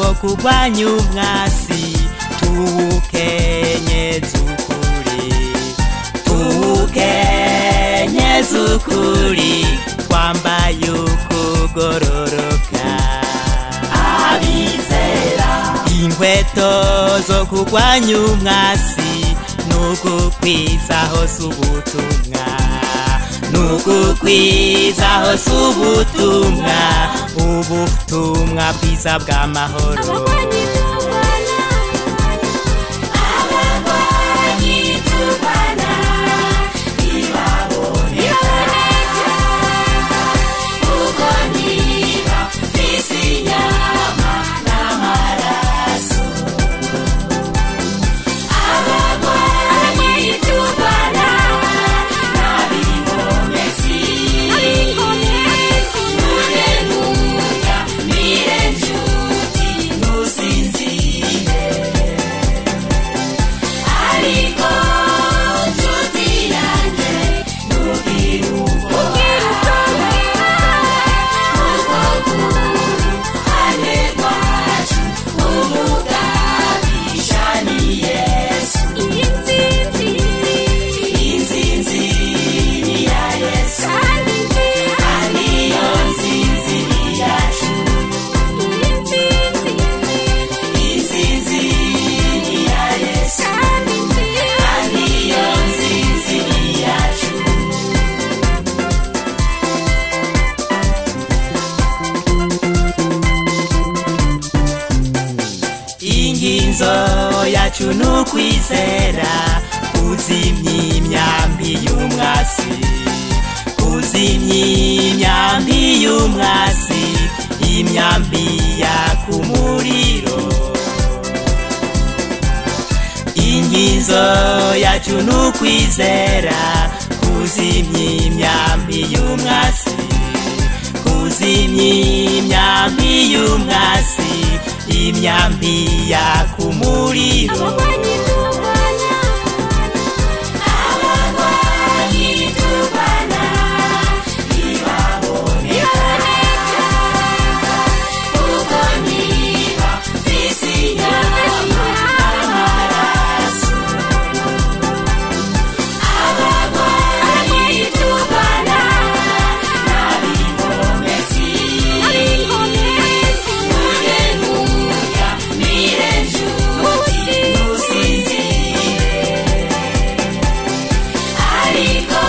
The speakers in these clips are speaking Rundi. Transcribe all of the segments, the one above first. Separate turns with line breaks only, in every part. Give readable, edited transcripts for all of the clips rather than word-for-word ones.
Wo kurwanya umwasi, tuwukenyeze ukuri, tuwukenyeze ukuri, twambaye ukugororoka. Abizera, inkweto zo kurwanya umwasi nugukwiza hose ubutumwa, nugukwiza hose ubutumwa, ubutumwa bwiza bw'amahoro.
Abagwanyi turwana, abagwanyi turwana, ntibaboneka, kuko ntibafise inyama n'amaraso. Abagwanyi turwana n'ab'inkomezi, Ntuge mire nshuti, ntusinzire. Ariko nshuti yanjye, ntugire ubwoba, kuko ku ruhande rwacu umugabisha ni Yesu.
Intsinzi,
Intsinzi ni iya Yesu,
kandi
kandi iyo ntsinzi ni iyacu.
Intsinzi,
Intsinzi ni iya Yesu,
kandi
kandi iyo ntsinzi ni iyacu.
Inginzo yacu nukwizera, kuzimya imyambi y'umwasi, kuzimya imyambi y'umwasi, imyambi yakumuriro. Inginzo yacu nukwizera, kuzimya imyambi y'umwasi, kuzimya imyambi y'umwasi, imyambi yakumuriro.
Abagwanyi turwana,
Abagwanyi turwana ntibaboneka, kuko ntibafise inyama n'amaraso. Abagwanyi turwana n'ab'inkomezi, Ntuge mire nshuti, ntusinzire. Ariko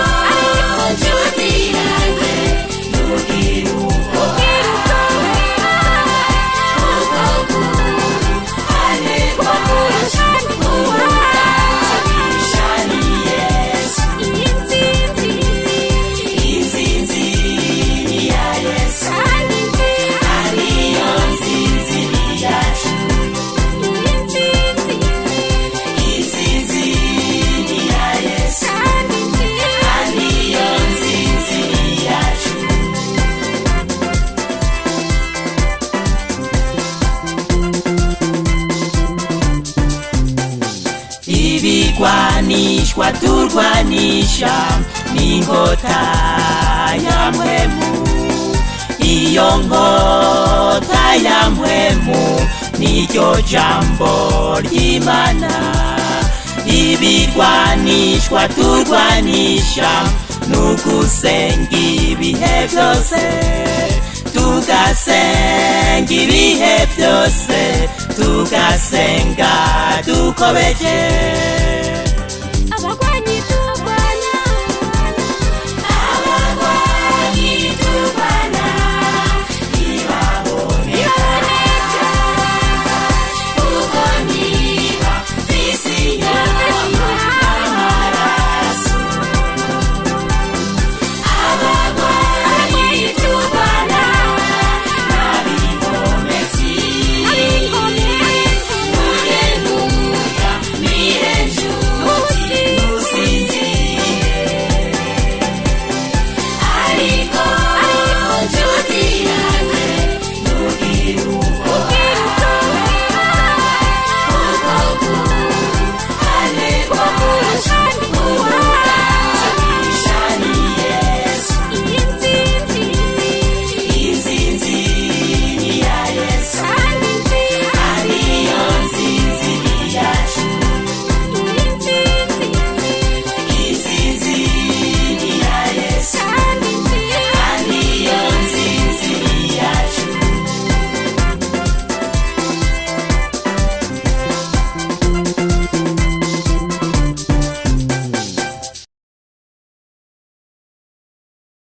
nshuti yanjye, ntugire ubwoba, kuko ku ruhande rwacu umugabisha ni Yesu.
Intsinzi,
Intsinzi ni iya Yesu,
kandi
kandi iyo ntsinzi ni iyacu.
Intsinzi,
Intsinzi ni iya Yesu,
kandi
kandi iyo ntsinzi ni iyacu.
Ibigwanishwa turwanisha n'inkota ya mpwemu, iyo nkota ya mpwemu niryo jambo ry'Imana. Ibigwanishwa turwanisha nugusenga ibihe byose, tugasenga ibihe byose, tugasenga dukomeje.
Abagwanyi.